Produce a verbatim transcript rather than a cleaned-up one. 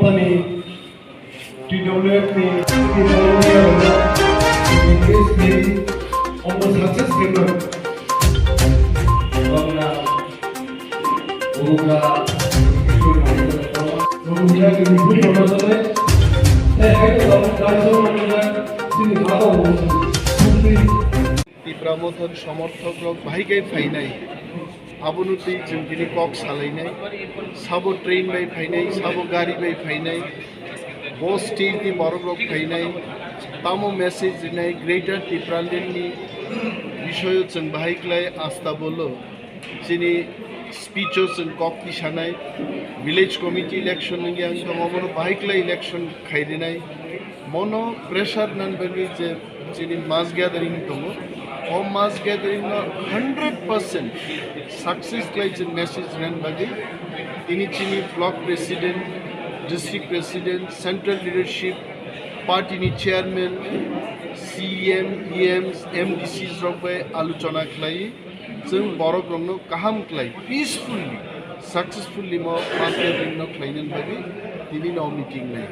T W F ni, T W F ni, omo success khaimani. Bangla, Bangla, Bangla, Bangla, Tipra Mothani somorthok rok bahai khe phainai. Abono twi chwng tini kok salainai. Sabo train bai phainai, sabo gari bai phainai. Bo state ni borok rok phainai. Tamo message rinai Greater Tipraland ni bisoyo chwng bahai klai asta bolo. Chini speech o chwng kok tisanai. Village committee election wngya wng tongo, omono bahai klai election khairinai. Mono pressure nan bagwi je chini mass gathering tongo. O mass gathering no hundred percent success khlai chwng message nan bagwi tini chini block president, district president, central leadership, party ni chairman, C E M, E Ms, M D Cs rok bai aluchona khlai. Chwng borok rokno kaham khlai, peacefully, successfully mo mass gathering no khlainani bagwi tini no meeting lai.